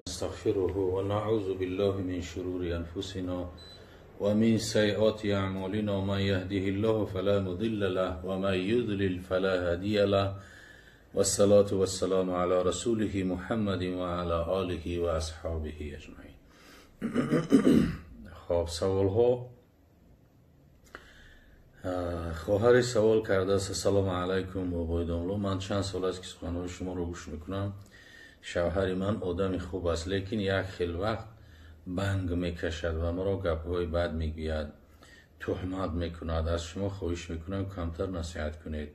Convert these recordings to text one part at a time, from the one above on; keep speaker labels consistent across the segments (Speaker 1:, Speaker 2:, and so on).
Speaker 1: نستغفره ونعوذ بالله من شرور أنفسنا ومن سيئات أعمالنا، من يهده الله فلا مضل له ومن يضلل فلا هادي له، والصلاة والسلام على رسوله محمد وعلى آله وأصحابه أجمعين. خب، سوال ها. خواهر سوال کرده است: سلام علیکم بابای داملا، من چند سال است که سخنهای شما رو گوش میکنم. شوهر من آدم خوب است، لیکن یک خیلی وقت بنگ میکشد و مرا گپهای بد میگوید، تهمت میکند. از شما خواهش میکنم کمتر نصیحت کنید.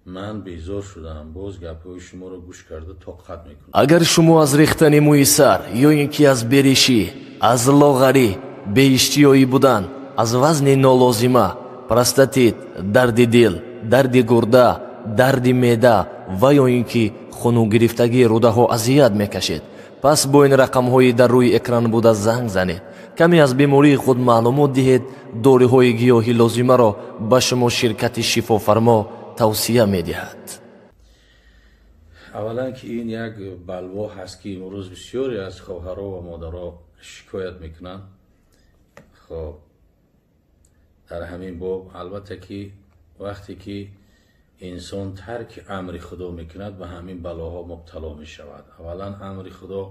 Speaker 1: من بیزار شدم، باز گپهای شما رو گوش کرده طاقت میکنم.
Speaker 2: Агар шумо аз рехтани мӯи сар ё ин ки аз беришӣ, аз лоғарӣ, беиштиёӣ будан, аз вазни нолозима, простатит, дарди дил, дарди гурда, дарди меъда ва ё ин ки хунугирифтагии рӯдаҳо азият мекашед, пас бо ин рақамҳои дар рӯи экран буда занг занед, каме аз бемории худ маълумот диҳед. Доруҳои гиёҳӣ лозимаро ба шумо ширкати Шифофармо тавсия медиҳад.
Speaker 1: Аввалан ки ин як балво ҳаст ки имрӯз бисёре аз хоҳарҳо ва модарҳо шикоят мекунанд. Хоб, дар ҳамин боб, албатта ки вақте ки инсон тарки амри Худо мекунад, ба ҳамин балоҳо мубтало мешавад. Аввалан, амри Худо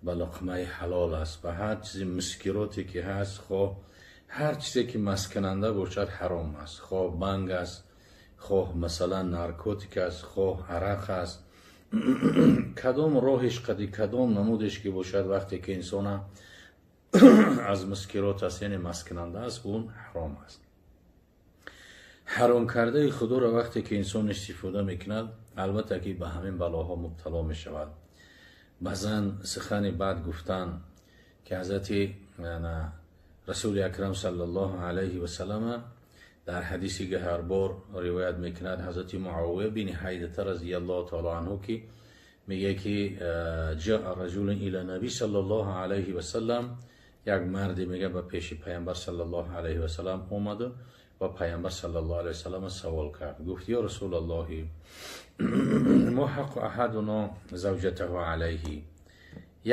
Speaker 1: ба луқмаи ҳалол аст. Ба ҳар чизи мускироте ки ҳаст, хоҳ ҳар чизе ки масткунанда бошад, ҳаром аст. Хоҳ банг аст, хоҳ масалан наркотик аст, хоҳ арақ аст, кадом роҳеш қади, кадом намудеш ки бошад, вақте ки инсона аз мускирот аст, яъне масткунанда аст, он ҳаром аст. Ҳаром кардаи Худоро вақте ки инсон истифода мекунад, албатта ки ба ҳамин балоҳо мубтало мешавад. Ба зан сухани бад гуфтан, ки ҳазрати Расули Акрам саллаллоҳу алайҳи васаллама дар ҳадиси гаҳарбор ривоят мекунад ҳазрати Муавия бини Ҳайдата разияллоҳу таала анҳу, ки мегӯяд ки ҷаа раҷулун ила наби саллаллоҳу алайҳи васаллам, як марде, мега, ба пеши Паямбар саллаллоҳу алайҳи васаллам омаду ва Паямбар саллаллоҳу алайҳи васаллам савол кард, гуфт: ё Расулаллоҳи, мо ҳаққу аҳадуно завҷатаҳу алайҳи?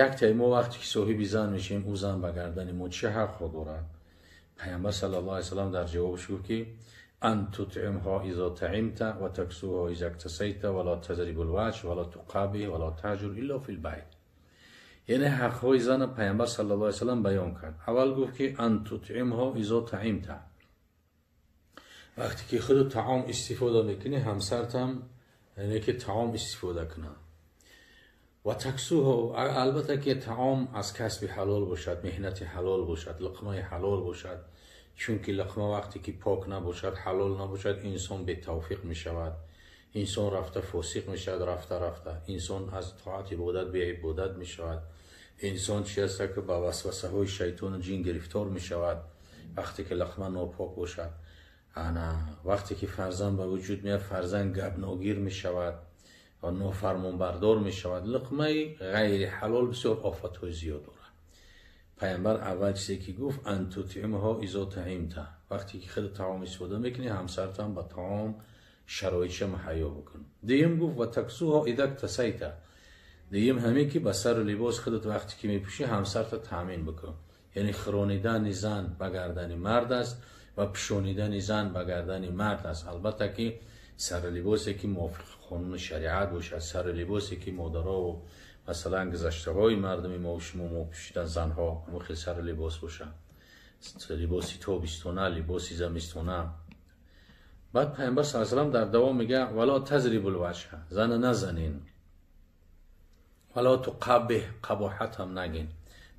Speaker 1: Яктаи мо вақте ки соҳиби зан мешавем, ӯ зан ба гардани мо чӣ ҳаққо дорад? Паямбар саллаллоҳу алайҳи васаллам дар ҷавобаш гуфт ки ан тутъимҳо изо таимта ва таксуҳо иза ктасайта ва ла тазрибу лваҷ ва ла туқабиҳ ва ла таҳҷур илла фил байт. Яъне ҳаққҳои зана Паямбар саллаллоҳу алайҳи васаллам баён кард. Аввал гуфт ки ан тутъимҳо изо таимта, вақте ки худу таом истифода мекунӣ, ҳамсартам яъне ки таом истифода кунад. Ва таксуҳо, албатта ки таом аз касби ҳалол бошад, меҳнати ҳалол бошад, луқмаи ҳалол бошад, чунки луқма вақте ки пок набошад, ҳалол набошад, инсон бетавфиқ мешавад, инсон рафта фосиқ мешавад, рафта рафта инсон аз тоат ибодат беибодат мешавад. Инсон чи аста ки ба васвасаҳои шайтону ҷин гирифтор мешавад, вақте ки луқма нопок бошад. Ана вақте ки фарзанд ба вуҷуд меяд, фарзанд гапногир мешавад ва нофармонбардор мешавад. Луқмаи ғайри ҳалол бисёр офатҳои зиёд дорад. Пайғамбар аввал чизе ки гуфт: ан тутъимҳо изо таимта, вақте ки худ таом истифода мекунӣ, ҳамсартам ба таом шароитша муҳайё бикун. Дуюм гуфт: ва таксуҳо иза ктасайта. Дуюм ҳамин ки ба сару либос худат вақте ки мепӯшӣ, ҳамсарта таъмин бикун. Яъне хӯронидани зан ба гардани мард аст ва пӯшонидани зан ба гардани мард аст. Албатта ки сару либосе ки мувофиқи қонуни шариат бошад, сару либосе ки модарову масалан гузаштаҳои мардуми мо шумо мо пӯшидан занҳо, ҳамон хел сару либос бошад, либоси тобистона, либоси замистона. Баъд Пайғамбар саллаллоҳу алайҳи васаллам дар давом мега: вало тазрибул ваҷҳа, зана назанин, вало туқаббиҳ, қабоҳат ҳам нагин.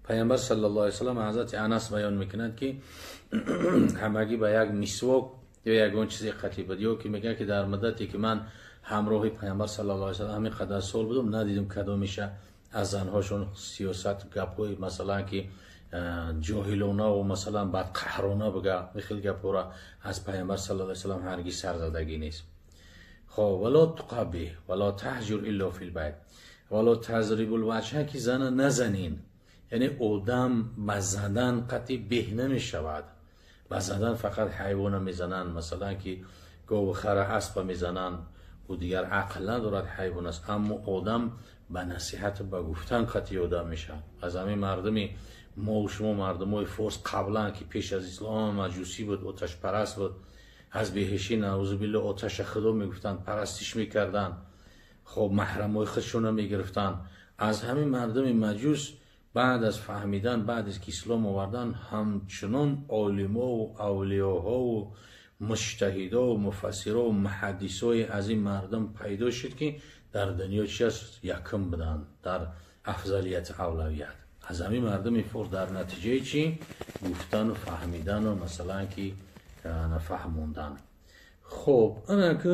Speaker 1: Пайғамбар саллаллоҳу алайҳи васаллам, ҳазрати Анас баён мекунад ки ҳамагӣ ба як мисвок ё ягон чизе қатӣ буд, ё ки мегӯяд ки дар муддате ки ман ҳамроҳи Пайғамбар саллаллоҳу алайҳи васаллам ҳамин қадар сол будам, надидам кадомиша аз занҳошон сиёсат гапҳои масалан ки ҷоҳилонаву масалан бадқаҳрона бига. Хел гапҳоро аз Пайғамбар саллаллоҳу алайҳи васаллам ҳаргиз сарзадагӣ нест. Хоб, вало туқаббиҳ вало таҳҷур илло фил байт вало тазрибул ваҷҳа, ки зана назанин. Яъне одам ба задан қатъи беҳ намешавад. Ба задан фақат ҳайвона мезананд, масалан ки гову хара, аспа мезананд. ӯ дигар ақл надорад, ҳайвон аст. Аммо одам ба насиҳат, ба гуфтан қатъи одам мешавад. Аз ҳамин мардуми мо ва шумо, мардумои форс, қаблан ки пеш аз ислом маҷусӣ буд, оташпараст буд, аз беҳишӣ наъузу биллоҳ оташа худо мегуфтанд, парастиш мекарданд, хоб маҳрамҳои худшона мегирифтанд. Аз ҳамин мардуми маҷус баъд аз фаҳмидан, баъд аз ки ислом овардан, ҳамчунон олимову авлиёҳову муҷтаҳидову муфассирову муҳаддисое аз ин мардум пайдо шуд, ки дар дунё чи аст, якум буданд дар афзалияти авлавият. Аз ҳамин мардуми форс дар натиҷаи чӣ? Гуфтану фаҳмидану масалан ки фаҳмондан. Хоб, ана ки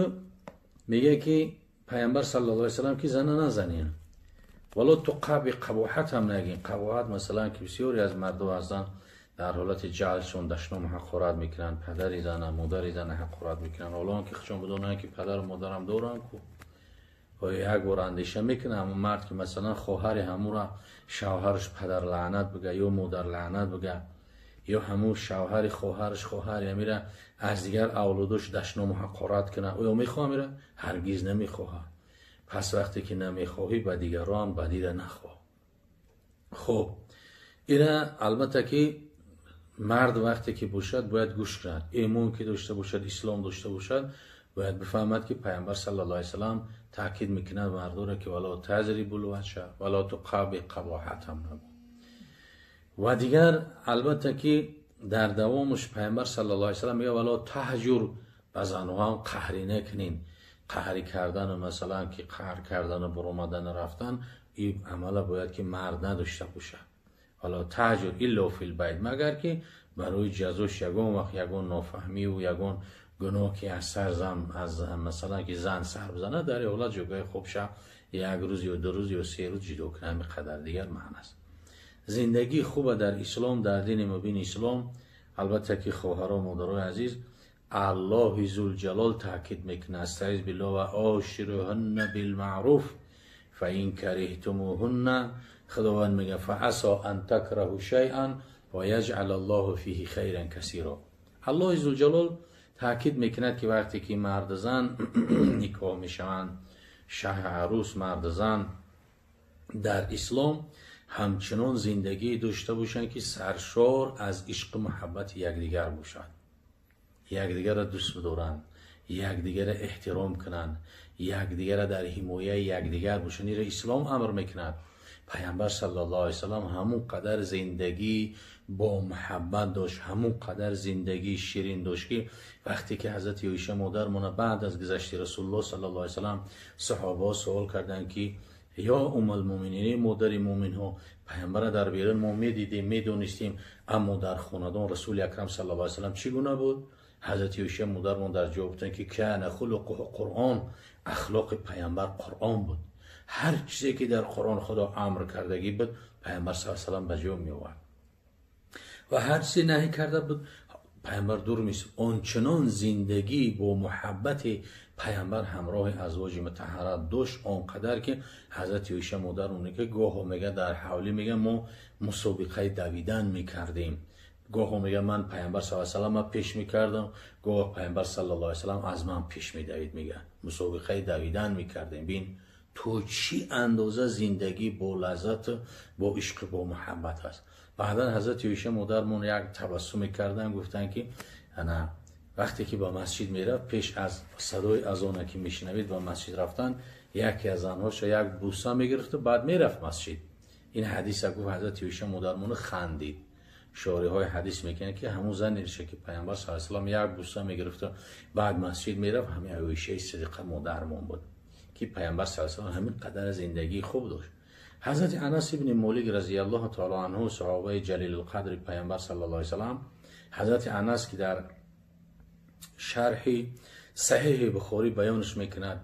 Speaker 1: мегӯяд ки пайғамбар саллаллоҳу алайҳи васаллам ки зана назанин, вало ту қаби қабоҳат ҳам нагин. Қабоҳат масалан ки бисёре аз мардум ҳастанд дар ҳолати ҷаҳлшон дашному ҳақорат мекунанд, падари зана, модари зана ҳақорат мекунанд, ҳоло он ки худшон бидонанд ки падару модарам доранд ку. Як бор андеша мекунад ҳамон мард ки масалан хоҳари ҳамура шавҳараш падар лаънат бига ё модар лаънат бига, ё ҳамун шавҳари хоҳараш хоҳари ҳамира аз дигар авлодош дашному ҳақорат кунад, оё мехоҳам ира? Ҳаргиз намехоҳад. Пас вақте ки намехоҳӣ, ба дигарон бадида нахоҳ. Хоб, ира албатта ки мард вақте ки бошад бояд гӯш кунад, имон ки дошта бошад, ислом дошта бошад, бояд бифаҳмад ки пайғамбар саллаллоҳу алайҳи васаллам таъкид мекунад мардоро ки вало тазрибул ваҷҳа вало туқаби қабоҳат ҳам набуд. Ва дигар албатта ки дар давомаш пайғамбар саллаллоҳу алайҳи васаллам мегӯяд вало таҳҷур, ба занҳо ҳам қаҳрӣ накунин. Қаҳрӣ кардану масалан ки қаҳр кардану баромадану рафтан, ин амала бояд ки мард надошта бошад. Вало таҳҷур илло фил байт, магар ки барои ҷазош ягон вақт ягон нофаҳмиву ягон гуноҳ ки аз сар зан, аз масалан ки зан сар бизанад, дар ин ҳолат ҷойгоҳи хубша як рӯз ё ду рӯз ё се рӯз ҷудо кунад. Ҳамин қадар дигар маъна аст. Зиндагии хуба дар ислом, дар дини мубини ислом, албатта ки хоҳаро, модарои азиз, аллоҳи зулҷалол таъкид мекунад: астаиз биллоҳ ва ошируҳунна билмаъруф фаин кариҳтумуҳунна. Худованд мегӯяд фаасо ан такраҳу шайъан ва яҷъал аллоҳу фиҳи хайран касиро. Аллоҳи зулҷалол таъкид мекунад ки вақте ки марду зан никоҳ мешаванд, шаҳ арӯс, марду зан дар ислом ҳамчунон зиндагӣ дошта бошанд ки саршор аз ишқу муҳаббати якдигар бошад, якдигарро дӯст бидоранд, якдигарро эҳтиром кунанд, якдигарро дар ҳимояи якдигар бошанд. Инро ислом амр мекунад. Пайғамбар саллаллоҳу алайҳи васаллам ҳамон қадар зиндагӣ бо муҳаббат дошт, ҳамон қадар зиндагии ширин дошт ки вақте ки ҳазрати Оиша модармона баъд аз гузашти Расулуллоҳ саллаллоҳу алайҳи васаллам саҳобаҳо суол карданд ки ё уммулмӯъминин, модари мӯъминҳо, пайғамбарро дар берун мо медидем, медонистем, аммо дар хонадон Расули акрам саллаллоҳу алайҳи васаллам чӣ гуна буд? Ҳазрати Оиша модармон дар ҷавоб гуфтанд ки кана хулқуҳу Қуръон, ахлоқи пайғамбар Қуръон буд. Ҳар чизе ки дар Қуръон Худо амр кардагӣ буд, пайғамбар саллаллоҳу алайҳи васаллам ба ҷо меовард ва ҳар чизе наҳӣ карда буд, пайғамбар дур меистод. Ончунон зиндагӣ бо муҳаббати пайғамбар ҳамроҳи азвоҷи мутаҳҳара дошт, он қадар ки ҳазрати Оиша модармон ки гоҳо мегӯяд дар ҳавлӣ мегӯяд мо мусобиқаи давидан мекардем, гоҳо мегӯяд ман пайғамбар саллаллоҳу алайҳи васаллам пеш мекардам, гоҳо пайғамбар саллаллоҳу алайҳи васаллам аз ман пеш медавид. Мегӯяд мусобиқаи давидан мекардем. Бин то чӣ андоза зиндагӣ бо лаззат, бо ишқу бо муҳаббат аст. Баъдан ҳазрати Оиша модармон як табассум мекарданд, гуфтанд ки ана вақте ки ба масҷид мерафт, пеш аз садои азона ки мешунавид ба масҷид рафтан, яке аз занҳоша як буса мегирифту баъд мерафт масҷид. Ин ҳадиса гуфт ҳазрати Оиша модармон хандид. Шориҳои ҳадис мекунанд ки ҳамун занеша ки пайғамбар саллаллоҳу алайҳи васаллам як буса мегирифту баъд масҷид мерафт, ҳамин Оишаи сидиқа модармон буд ки пайғамбар саллаллоҳу алайҳи васаллам ҳамин қадар зиндагии хуб дошт. Ҳазрати Анас ибни Молик разияллоҳу таоло анҳу, саҳобаи ҷалилулқадри пайғамбар саллаллоҳу алайҳи васаллам, ҳазрати Анас ки дар шарҳи саҳиҳи Бухорӣ баёнш мекунад,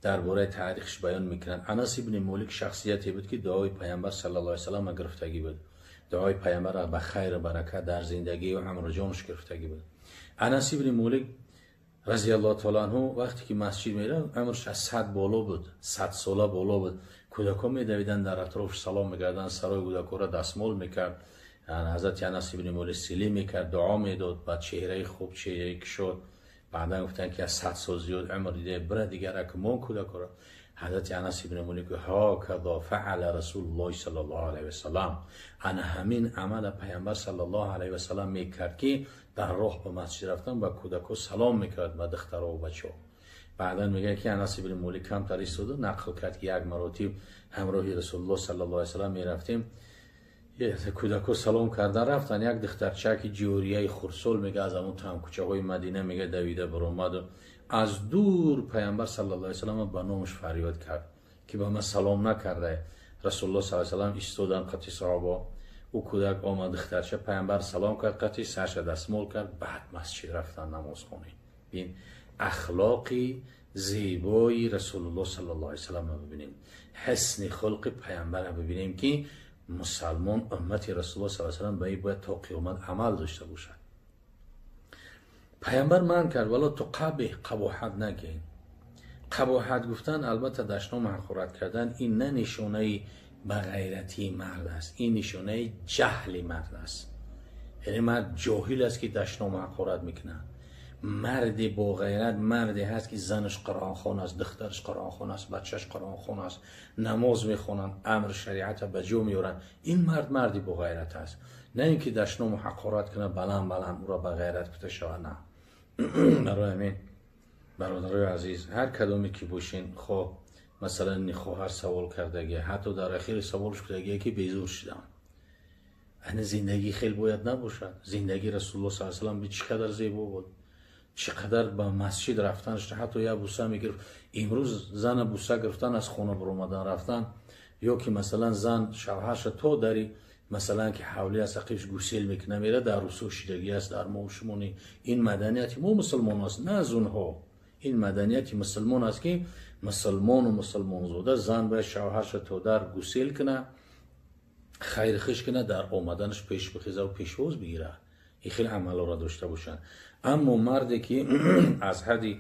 Speaker 1: дар бораи таърихш баён мекунад. Анас ибни Молик шахсияте буд ки дуои пайғамбар саллаллоҳу алайҳи васаллам гирифтагӣ буд, дуои пайғамбарро ба хайру баракат дар зиндагию умру ҷонаш гирифтагӣ буд. Анас ибни Молик разияллоҳу таоло анҳу вақте ки масҷид мерафт, умрш аз 100 боло буд, 100 сола боло буд. Кӯдакҳо медавиданд дар атрофш салом мекарданд, сарои кӯдакҳоро дастмол мекард. Ҳазрати Анас ибни Молик силӣ мекард, дуо медод, ба чеҳраи хуб, чеҳраи кушод, Баъдан гуфтанд ки аз 100 сол зиёд умр дида, бира дигар мо кӯдакҳоро. Ҳазрати Анас ибн Молик: ҳаказа фаъала Расулуллоҳ саллаллоҳу алайҳи васаллам, ана ҳамин амала Паямбар саллаллоҳу алайҳи васаллам мекард, ки дар роҳ ба масҷид рафтан ба кӯдакҳо салом мекард, ба духтаро ва бачаҳо. Баъдан мегӯяд ки Анас ибн Молик камтар истоду нақл кард, ки як маротиб ҳамроҳи Расулуллоҳ саллаллоҳу алайҳи васаллам мерафтем, кӯдакҳо салом карда рафтан, як духтарчаки ҷорияи хурдсол, мега, аз ҳамон тамкӯчаҳои Мадина, мега, давида баромаду аз дур Паямбар саллаллоҳу алайҳи васаллам ба номаш фарёд кард, ки ба ман салом накарда. Расулуллоҳ саллаллоҳу алайҳи васаллам истодан қати саҳобо, ӯ кӯдак омад, духтарча, Паямбар салом кард, қати сарша дастмол кард, баъд масҷид рафтан намоз хонед. Бин, ахлоқи зебои Расулуллоҳ саллаллоҳу алайҳи васалламро бибинем, ҳусни хулқи Паямбарро бибинем, ки мусалмон, уммати Расулуллоҳ саллаллоҳу алайҳи васаллам ба ин бояд то қиёмат амал дошта бошад. Паямбар манъ кард: вало туқаббиҳ, қабоҳат нагӯед. Қабоҳат гуфтан, албатта, дашном, ҳақорат кардан, ин на нишонаи бағайратии мард аст, ин нишонаи ҷаҳли мард аст. Яъне мард ҷоҳил аст, ки дашном, ҳақорат мекунад. Марди боғайрат марде ҳаст, ки занаш қуръонхон аст, духтараш қуръонхон аст, бачааш қуръонхон аст, намоз мехонанд, амр шариата ба ҷо меоранд. Ин мард марди боғайрат аст, на ин ки дашному ҳақорат кунад, баланд баланд ӯро ба ғайрат кута шавад, на. Барои ҳамин, бародарои азиз, ҳар кадоме ки бошин, хоҳ масалан хоҳар савол кардагӣ, ҳатто дар ахири саволш кардагие, ки безур шудам. Ана зиндагӣ хел бояд набошад. Зиндагии Расулуллоҳ саллаллоҳу алайҳи васаллам чӣ қадар зебо буд, чӣ қадар ба масҷид рафтанаш ҳатто як буса мегирифт. Имрӯз зана буса гирифтан, аз хона баромадан рафтан, ё ки масалан зан шавҳарша то дари, масалан, ки ҳавли аст, ақибш гусел мекуна, мера, дар русо шидагӣ аст. Дар мо шумони ин маданияти мо мусулмон аст, на аз онҳо. Ин маданияти мусулмон аст, ки мусулмону мусулмонзода зан бояд шавҳарша то дар гусел куна, хайрхиш куна, дар омаданаш пеш бихезаву пешвоз бигира. Ин хеле амалҳоро дошта бошанд. Аммо марде ки аз ҳадди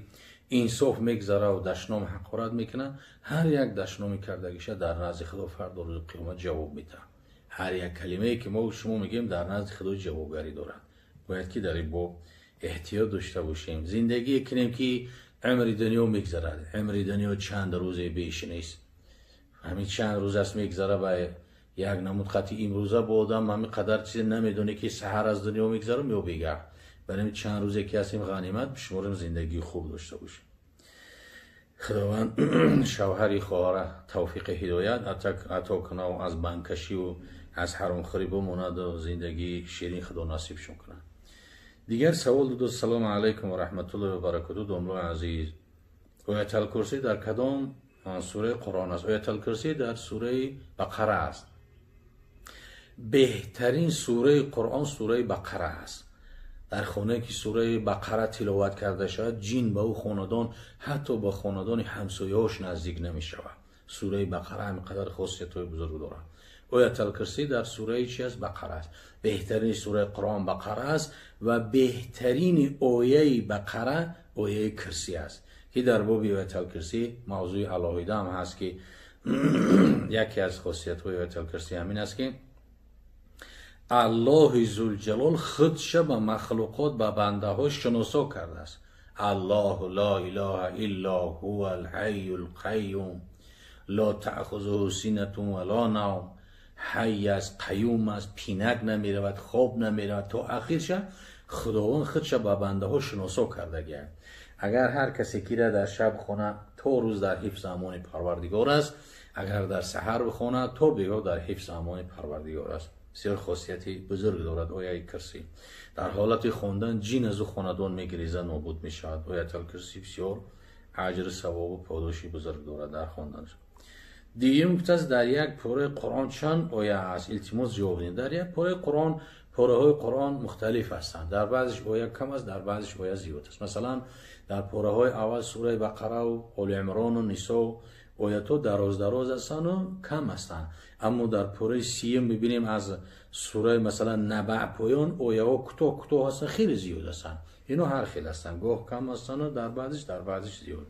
Speaker 1: инсоф мегзараву дашном, ҳақорат мекунад, ҳар як дашноми кардагиша дар назди Худо фардо рӯзи қиёмат ҷавоб медиҳад. Ҳар як калимае ки мо шумо мегӯем, дар назди Худо ҷавобгарӣ дорад. Бояд ки дар ин боб эҳтиёт дошта бошем, зиндагие кунем, ки умри дунё мегзарад. Умри дунё чанд рӯзе беш нест, ҳамин чанд рӯз аст, мегзара ба як намуд қати. Имрӯза бо одам ҳамин қадар чизе намедонӣ, ки саҳар аз дунё мегзарам ё бегаҳ. Барои чанд рӯзе ки ҳастем, ғанимат бишуморем, зиндагии хуб дошта бошем. Худованд шавҳари хоҳара тавфиқи ҳидоят ато кунаву аз банкашиву аз ҳаромхӯрӣ бимонаду зиндагии ширин Худо насибшон кунад. Дигар савол дуд: Ассалому алайкум ва раҳматуллоҳи ва баракоту, домлои азиз, Ояталкурсӣ дар кадом сураи Қуръон аст? Ояталкурсӣ дар сураи Бақара аст. Беҳтарин сураи Қуръон сураи Бақара аст. Дар хонае ки сураи Бақара тиловат карда шавад, ҷин ба ӯ хонадон, ҳатто ба хонадони ҳамсояҳош наздик намешавад. Сураи Бақара ҳамин қадар хосиятҳои бузург дорад. Ояталкурсӣ дар сураи чи аст? Бақара аст. Беҳтарини сураи Қуръон Бақара аст ва беҳтарини ояи Бақара ояи Кирсӣ аст, ки дар боби Ояталкирсӣ мавзӯи алоҳида ҳам ҳаст, ки яке аз хосиятҳои Ояталкирсӣ ҳамин аст, ки Аллоҳи Зулҷалол худша ба махлуқот, ба бандаҳо шиносо кардааст: Аллоҳу ла илоҳа илла ҳува алҳайю лқайюм, ла таъхузуҳу синатун ва ла навм. Ҳай аст, қаюм аст, пинак намеравад, хоб намеравад, то ахирша Худованд худша ба бандаҳо шиносо кардагиаст. Агар ҳар касе кира дар шаб хона, то рӯз дар ҳифз амони Парвардигор аст. Агар дар саҳар бихонад, то бегоҳ дар ҳифз амони Парвардигор аст. Бисёр хосияти бузург дорад ояи Кирсӣ. Дар ҳолати хондан ҷин аз ӯ хонадон мегиреза, нобуд мешавад. Ояталкирсӣ бисёр аҷру савобу подоши бузург дорад дар хонданаш. Дуюм гуфтааст: дар як пораи Қуръон чанд оя аст? Илтимос, ҷавоб диҳед. Дар як пораи Қуръон, пораҳои Қуръон мухталиф ҳастанд. Дар баъзеш оя кам аст, дар баъзеш оя зиёд аст. Масалан, дар пораҳои аввал, сураи Бақараву Оли Имрону Нисо, оятҳо дароз дароз ҳастанду кам ҳастанд. Аммо дар пораи сиюм мебинем, аз сураи, масалан, Набаъ поён, ояҳо кӯтоҳ кӯтоҳ ҳастанд, хеле зиёд ҳастанд. Ино ҳар хел ҳастанд, гоҳ кам ҳастанду дар баъзеш, дар баъзеш зиёд.